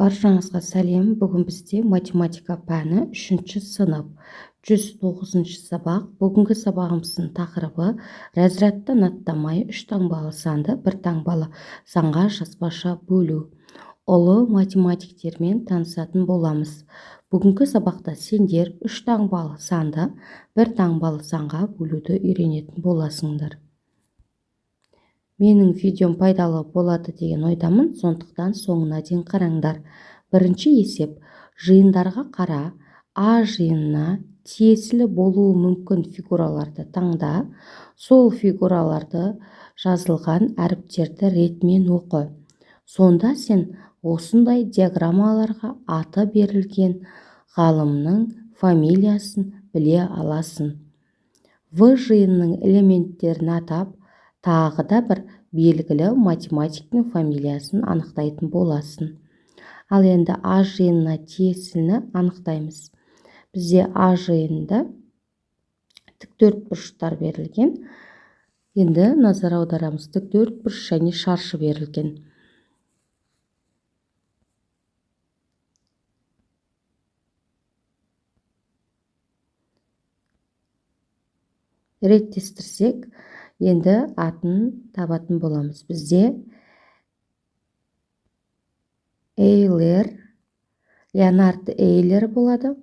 Баршаңызға сәлем! Бүгін бізде математика пәні, 3 сынып, 109 сабақ. Бүгінгі сабағымыздың тақырыбы: разрядтан аттамай үш таңбалы санды бір таңбалы санға жазбаша бөлу. Ұлы математиктермен танысатын боламыз. Бүгінгі сабақта сендер үш таңбалы санды бір таңбалы санға бөлуді үйренетін боласыңдар. Менің видеом пайдалы болады деген ойдамын, сондықтан соңына дейін қараңдар. Бірінші есеп: жиындарға қара, А жиынына тиесілі болуы мүмкін фигураларды таңда, сол фигураларды жазылған әріптерді ретімен оқы. Сонда сен осындай диаграммаларға аты берілген ғалымның фамилиясын біле аласың. В жиынының элементтерін атап, тағы да бір белгілі математиктің фамилиясын анықтайтын боласың. Ал енді А жиынына тиесіліні анықтаймыз. Бізде А жиынында тік төрт бұрыштар берілген. Енді назар аударамыз: тік төрт бұрыш және шаршы берілген. Реттестірсек, енді атын табатын боламыз. Бізде Эйлер, Леонард Эйлер болады.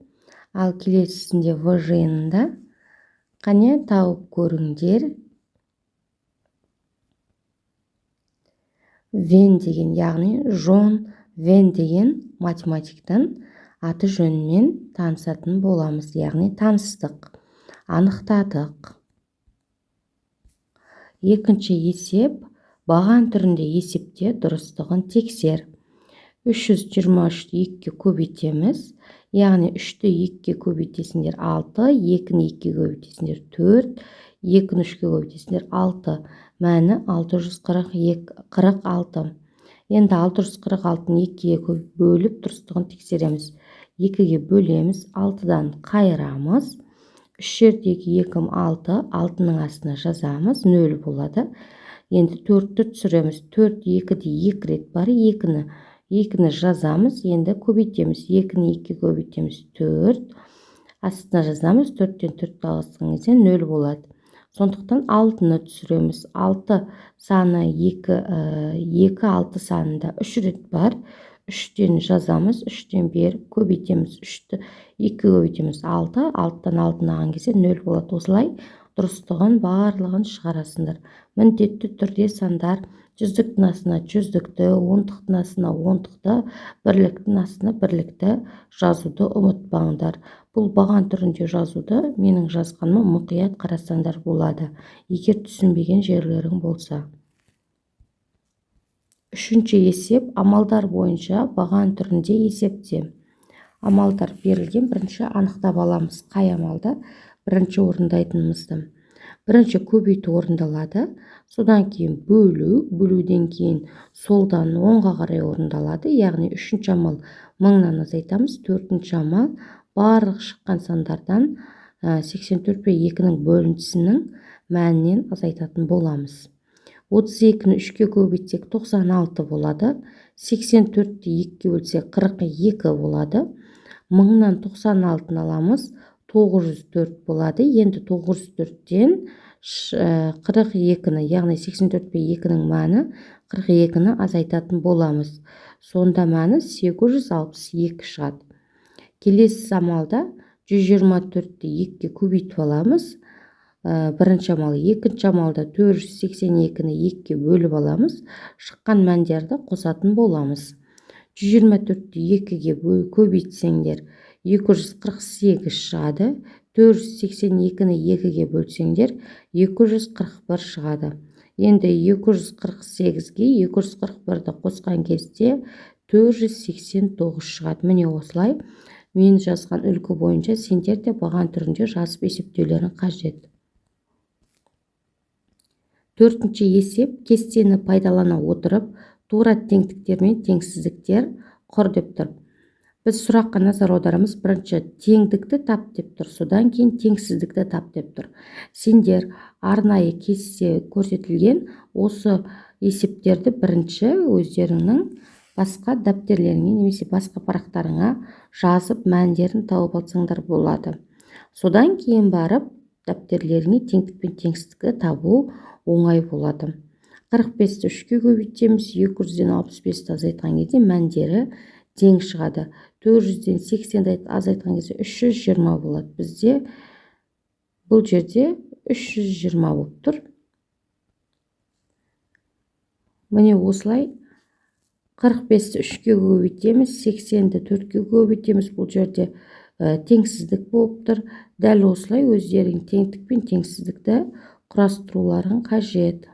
Ал келесісінде, В жиынында, қане, тауып көріңдер. Вен деген, яғни Жон Вен деген математиктің аты жөнімен танысатын боламыз, яғни таныстық, анықтадық. Екінші есеп: баған түрінде есепте, дұрыстығын тексер. 323-ті екіге көбейтеміз, яғни үшті екіге көбейтесіңдер, алты, екіні екіге көбейтесіңдер, төрт, екіні үшке көбейтесіңдер, алты. Мәні 642, 46. Енді 646-ны екіге бөліп, дұрыстығын тексереміз. Екіге бөлеміз, алтыдан қайырамыз. Үш жердегі екім алты, алтының астына жазамыз, нөл болады. Енді төртті түсіреміз. Төрт екіде екі рет бар, екіні жазамыз. Енді көбейтеміз: екіні екіге көбейтеміз, төрт, астына жазамыз. Төрттен төртті алысқан кезде нөл болады. Сондықтан алтыны түсіреміз. Алты саны екі алты санында үш рет бар, үштен жазамыз, үштен беріп көбейтеміз. Үшті екіге көбейтеміз, алты, алтыдан алтыны алған кезде нөл болады. Осылай дұрыстығын барлығын шығарасыңдар. Міндетті түрде сандар жүздіктің астына жүздікті, ондықтың астына ондықты, бірліктің астына бірлікті жазуды ұмытпаңдар. Бұл баған түрінде жазуды менің жазғаныма мұқият қарасаңдар болады, егер түсінбеген жерлерің болса. Үшінші есеп: амалдар бойынша баған түрінде есепте. Амалдар берілген. Бірінші анықтап аламыз қай амалды бірінші орындайтынымызды. Бірінші көбейту орындалады, содан кейін бөлу, бөлуден кейін солдан оңға қарай орындалады, яғни үшінші амал мыңнан азайтамыз, төртінші амал барлық шыққан сандардан 84 пен екінің бөліндісінің мәнінен азайтатын боламыз. 32-ні үшке көбейтсек, 96 болады. 84-ті екіге бөлсек, 42 болады. Мыңнан 96-ны аламыз, 904 болады. Енді 904-тен 42-ні, яғни 84 пен екінің мәні 42-ні азайтатын боламыз. Сонда мәні 862 шығады. Келесі амалда 124-ті екіге көбейтіп аламыз. Бірінші амал. Екінші амалда 482-ні екіге бөліп аламыз, шыққан мәндерді қосатын боламыз. 124-ті екіге көбейтсеңдер, 248 шығады. 482-ні екіге бөлсеңдер, 241 шығады. Енді 248-ге 241-ді қосқан кезде 489 шығады. Міне, осылай мен жазған үлгі бойынша сендер де баған түрінде жазып есептеулерің қажет. Төртінші есеп: кестені пайдалана отырып, тура теңдіктер мен теңсіздіктер құр деп тұр. Біз сұраққа назар аударамыз. Бірінші теңдікті тап деп тұр, содан кейін теңсіздікті тап деп тұр. Сендер арнайы кесте көрсетілген осы есептерді бірінші өздеріңнің Басқа дәптерлеріңе немесе басқа парақтарыңа жазып мәндерін тауып алсаңдар болады. Содан кейін барып дәптерлеріңе теңдік пен теңсіздікті табу оңай болады. 45-ті 3-ке көбейтеміз, 200-ден 65-ті азайтқан кезде мәндері тең шығады. 400-ден 80-ді азайтқан кезде 320 болады. Бізде бұл жерде 320 болып тұр. Міне осылай 45-ті 3-ке көбейтеміз, 80-ді 4-ке көбейтеміз. Бұл жерде теңсіздік болып тұр. Дәл осылай өздерің теңдік пен теңсіздікті құрастыруларың қажет.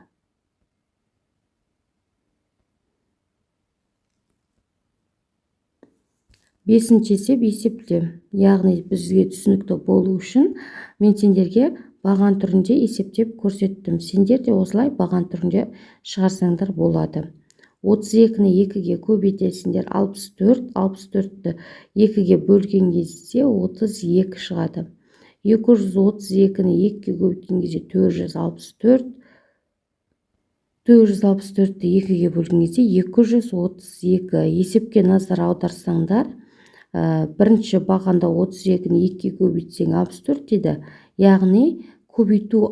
Бесінші есеп есептеу. Яғни бізге түсінікті болу үшін мен сендерге баған түрінде есептеп көрсеттім. Сендер де осылай баған түрінде шығарсаңдар болады. 32-ні 2-ге көбейтесіңдер, 64, 64-ті 2-ге бөлген кезде 32 шығады. 232-ні 2-ге көбейткен кезде 464, 464-ті 2-ге бөлген кезде 232. Есепке назар аударсаңдар, бірінші бағанда 32-ні 2-ге көбейтсең 64 дейді. Яғни көбейту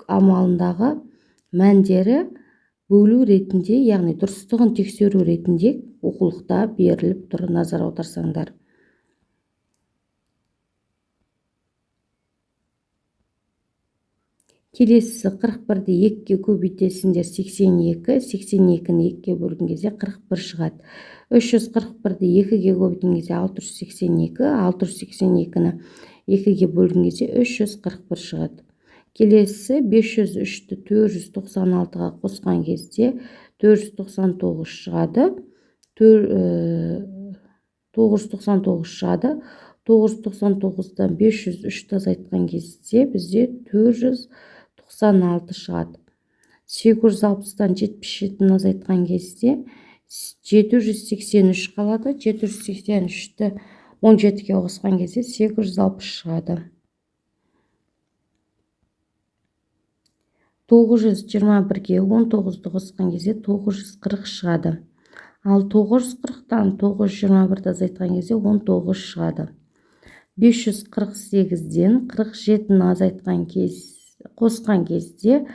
амалындағы мәндері бөлу ретінде, яғни дұрыстығын тексеру ретінде оқулықта беріліп тұр, назар аударсаңдар. Келесісі 41-ді 2-ге көбейтесіңдер, 82, 82-ні 2-ге бөлген кезде 41 шығады. 341-ді 2-ге көбейткен кезде 682, 682-ні 2-ге бөлген кезде 341 шығады. Келесісі 503-ті 496-ға қосқан кезде 499 шығады. 999 шығады. 999-дан 503-ті азайтқан кезде бізде 496 шығады. 860-тан 77-ні азайтқан кезде 783 қалады. 783-ті 17-ге қосқан кезде 860 шығады. 921-ге 19-ды қосқан кезде 940 шығады. Ал 940-тан 921-ді азайтқан кезде 19 шығады. 548-ден 47-ні азайтқан қосқан кезде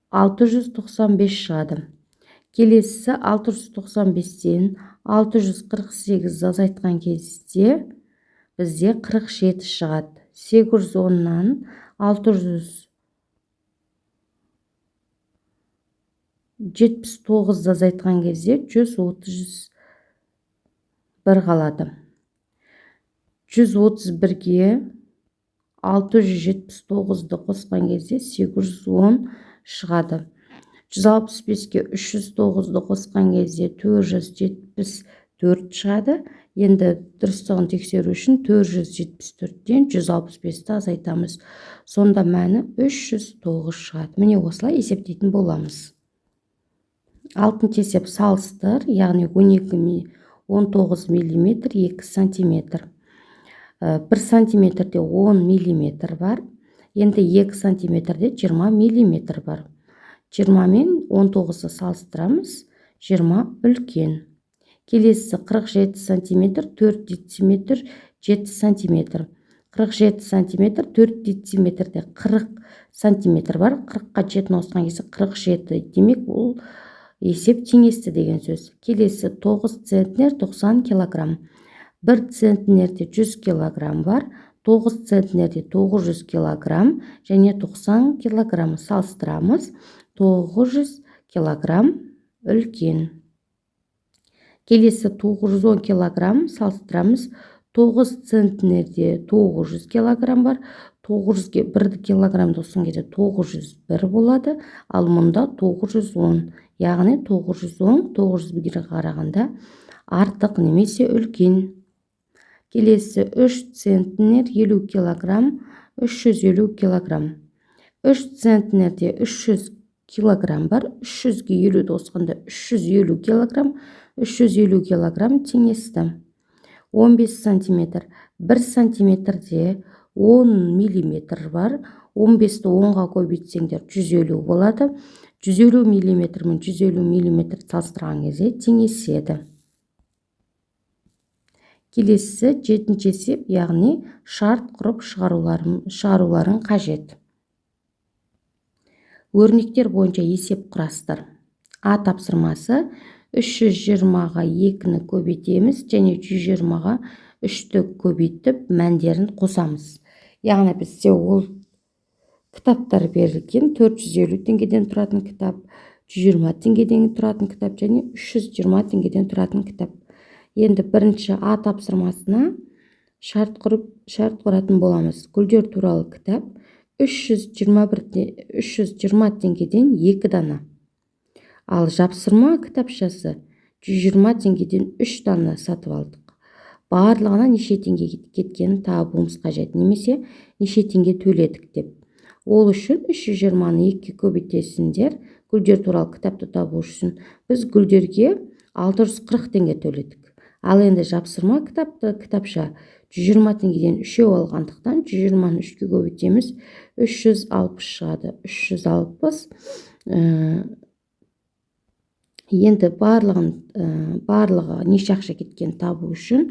695 шығады. Келесісі 695-тен 648-ді азайтқан кезде бізде 47 шығады. 810-нан 679-ды азайтқан кезде 131 қалады. 131-ге 679-ды қосқан кезде 810 шығады. 165-ге 309-ды қосқан кезде 474 шығады. Енді дұрыстығын тексеру үшін 474-тен 165-ті азайтамыз. Сонда мәні 309 шығады. Міне осылай есептейтін боламыз. Алтыншы есеп салыстыр, яғни 19 миллиметр 2 сантиметр. 1 сантиметрде 10 миллиметр бар. Енді 2 сантиметрде 20 миллиметр бар. 20 мен 19-ды салыстырамыз. 20 үлкен. Келесісі 47 сантиметр, 4 дециметр, 7 сантиметр. 47 сантиметр, 4 дециметрде 40 сантиметр бар. 40-қа 7 қосқан кезде 47. Демек, ол есеп теңесті деген сөз. Келесі 9 центнер 90 килограмм. 1 центнерде 100 килограмм бар. 9 центнерде 900 килограмм және 90 килограмм салыстырамыз. 900 килограмм үлкен. Келесі 910 килограмм салыстырамыз. 9 центнерде 900 килограмм бар. 900-ге 1 килограмм қосқан кезде 901 болады. Ал мұнда 910, яғни 910 901-ге қарағанда артық немесе үлкен. Келесі 3 центнер 50 килограмм, 350 килограмм. 3 центнерде 300 килограмм бар. 300-ге 50 қосқанда 350 килограмм, 350 килограмм теңесті. 15 сантиметр. 1 сантиметрде 10 миллиметр бар. 15-ті 10-ға көбейтсеңдер 150 болады. 150 миллиметр мен 150 миллиметр салыстырған кезде теңеседі. Келесі жетінші есеп, яғни шарт құрып шығаруларың қажет. Өрнектер бойынша есеп құрастыр. А тапсырмасы 320-ға 2-ні көбейтеміз және 120-ға 3-ті көбейтіп мәндерін қосамыз. Яғни бізде ол кітаптар берілген 450 теңгеден тұратын кітап, 120 теңгеден тұратын кітап және 320 теңгеден тұратын кітап. Енді бірінші А тапсырмасына шарт құратын боламыз. Гүлдер туралы кітап 320 теңгеден 2 дана. Ал жапсырма кітапшасы 120 теңгеден 3 дана сатып алдық. Барлығына неше теңге кеткенін табуымыз қажет, немесе неше теңге төледік деп. Ол үшін 320-ны 2-ге көбейтесіңдер. Гүлдер туралы кітапты табу үшін біз гүлдерге 640 теңге төледік. Ал енді жапсырма кітапша 120 теңгеден 3-еу алғандықтан 120-ны 3-ге көбейтеміз, 360 шығады. 360. Енді барлығы неше ақша кеткенін табу үшін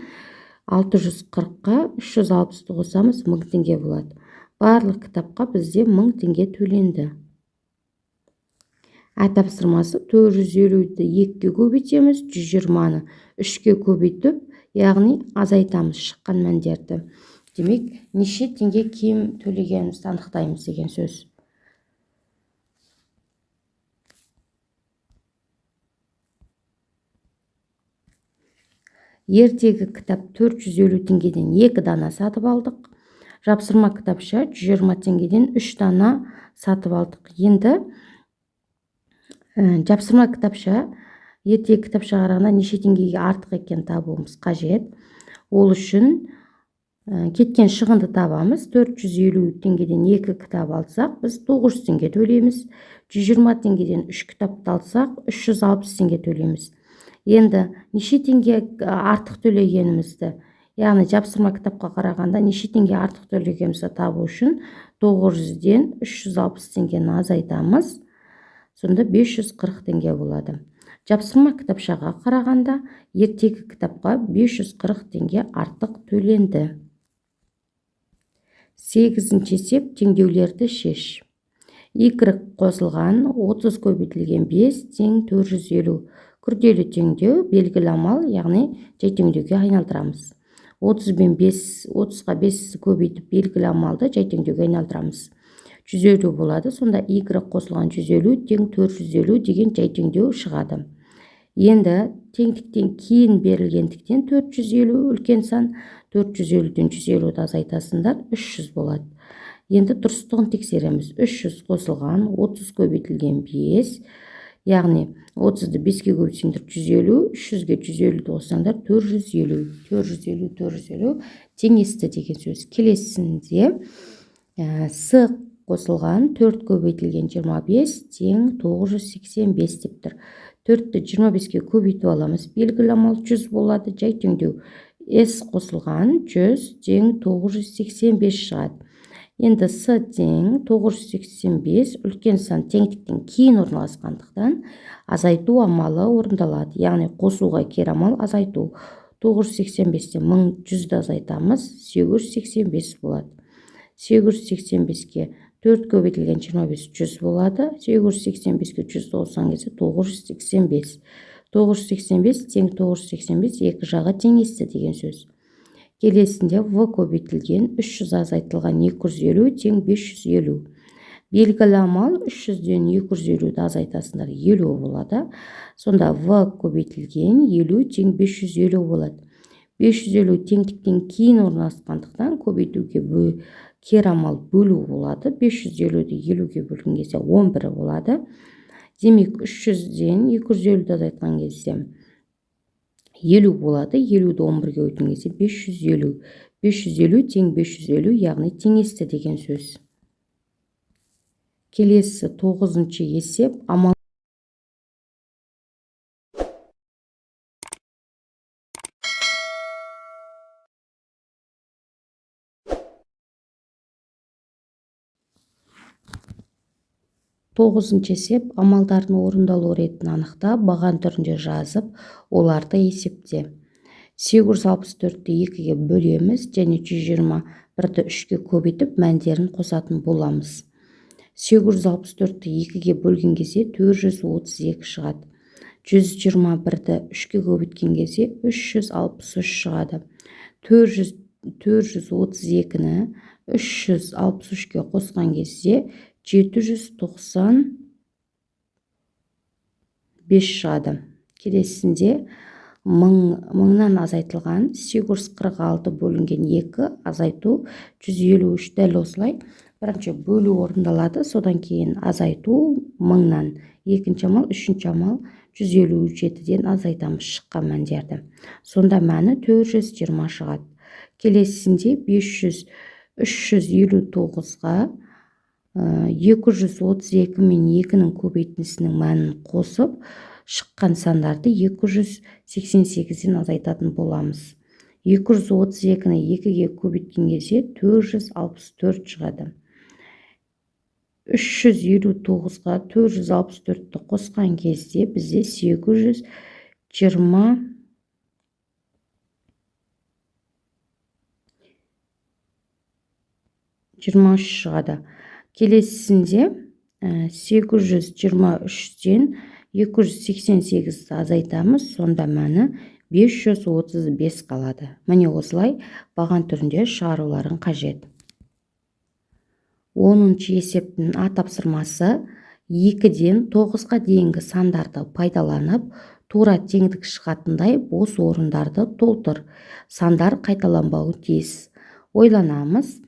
640-қа 360-ты қосамыз, 1000 теңге болады. Барлық кітапқа бізде 1000 теңге төленді. Ә тапсырмасы 450-ді 2-ге көбейтеміз, 120-ны 3-ге көбейтіп, яғни азайтамыз шыққан мәндерді. Демек, неше теңге кем төлегенімізді анықтаймыз деген сөз. Ертегі кітап 450 теңгеден 2 дана сатып алдық. Жапсырма кітапша 120 теңгеден 3 дана сатып алдық. Енді жапсырма кітапша ертегі кітапша қарағанда неше теңгеге артық екенін табуымыз қажет. Ол үшін кеткен шығынды табамыз. 450 теңгеден 2 кітап алсақ, біз 900 теңге төлейміз. 120 теңгеден 3 кітапты алсақ, 360 теңге төлейміз. Енді неше теңге артық төлегенімізді, яғни жапсырма кітапқа қарағанда неше теңге артық төлегенімізді табу үшін 900-ден 360 теңгені азайтамыз. Сонда 540 теңге болады. Жапсырма кітапшаға қарағанда ертегі кітапқа 540 теңге артық төленді. 8-ші есеп, теңдеулерді шеш. Y қосылған 30 көбейтілген 5 тең 450. Күрделі теңдеу белгілі амал, яғни жай теңдеуге айналдырамыз. 30 бен 5, 30-ға 5 көбейтіп белгілі амалды жай теңдеуге айналдырамыз. 150 болады, сонда Y қосылған 150 тең 450 деген жай теңдеу шығады. Енді теңдіктен кейін берілгендіктен 450 үлкен сан, 450-ден 150-ді азайтасыңдар, 300 болады. Енді дұрыстығын тексереміз. 300 қосылған 30 көбейтілген 5, яғни 30-ды 5-ке көбейтсеңдер 150, 300-ге 150-ді қоссаңдар 450, 450, 450 теңесті деген сөз. Келесінде С қосылған 4 көбейтілген 25 тең 985 деп тұр. 4-ті 25-ке көбейтіп аламыз. Белгілі амал 100 болады. Жай теңдеу С қосылған 100 тең 985 шығады. Енді С тең 985 үлкен сан теңдіктен кейін орналасқандықтан азайту амалы орындалады. Яғни қосуға кері амал азайту. 985-тен 1100-ді азайтамыз, 885 болады. 885-ке 4 көбейтілген 25 100 болады. 885-ке 100 қосқан кезде 985. 985 тең 985 екі жағы теңесті деген сөз. Келесінде В көбейтілген 300 азайтылған 250 тең 550. Белгілі амал 300-ден 250-ді азайтасыңдар 50 болады. Сонда В көбейтілген 50 тең 550 болады. 550 теңдіктен кейін орналасқандықтан көбейтуге кері амал бөлу болады. 550-ді 50-ге бөлген кезде 11 болады. Демек 300-ден 250-ді азайтқан кезде 50 болады. 50-ді 11-ге бөлген кезде 550. 550 тең 550, яғни теңесті деген сөз. Келесі 9-шы есеп амал Тоғызыншы есеп. Амалдардың орындалу ретін анықта, баған түрінде жазып, оларды есепте. 864-ті 2-ге бөлеміз және 121-ді 3-ке көбейтіп мәндерін қосатын боламыз. 864-ті 2-ге бөлген кезде 432 шығады. 121-ді 3-ке көбейткен кезде 363 шығады. 432-ні 363-ке қосқан кезде 795 шығады. Келесінде мыңнан азайтылған 846 бөлінген 2 азайту 153. Дәл осылай бірінші бөлу орындалады, содан кейін азайту мыңнан, екінші амал, үшінші амал 157-ден азайтамыз шыққан мәндерді. Сонда мәні 420 шығады. Келесінде 359-ға 232 мен 2-нің көбейтіндісінің мәнін қосып, шыққан сандарды 288-ден азайтатын боламыз. 232-ні 2-ге көбейткен кезде 464 шығады. 359-ға 464-ті қосқан кезде бізде 825 шығады. Келесінде 823-тен 288-ді азайтамыз, сонда мәні 535 қалады. Міне осылай баған түрінде шығаруларың қажет. 10-шы есептің А тапсырмасы: 2-ден 9-ға дейінгі сандарды пайдаланып, тура теңдік шығатындай бос орындарды толтыр. Сандар қайталанбауы тиіс. Ойланамыз.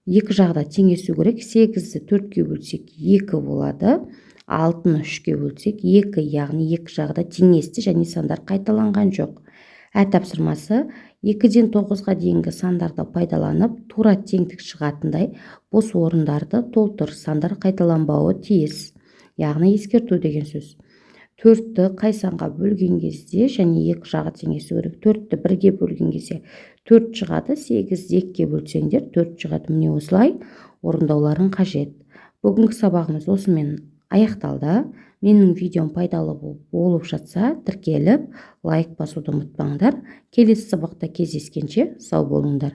Екі жағда теңесу керек. 8-ді 4-ке бөлсек 2 болады. 6-ны 3-ке бөлсек 2, яғни екі жағда теңесті және сандар қайталанған жоқ. Ә тапсырмасы: 2-ден 9-ға дейінгі сандарды пайдаланып, тура теңдік шығатындай бос орындарды толтыр. Сандар қайталанбауы тиіс. Яғни ескерту деген сөз. 4-ті қай санға бөлген кезде және екі жағы теңесу керек. 4-ті 1-ге бөлген кезде 4 шығады, 8-ді 2-ге бөлсеңдер 4 шығады. Міне осылай орындауларың қажет. Бүгінгі сабағымыз осымен аяқталды. Менің видеом пайдалы болып жатса, тіркеліп, лайк басуды ұмытпаңдар. Келесі сабақта кездескенше сау болыңдар.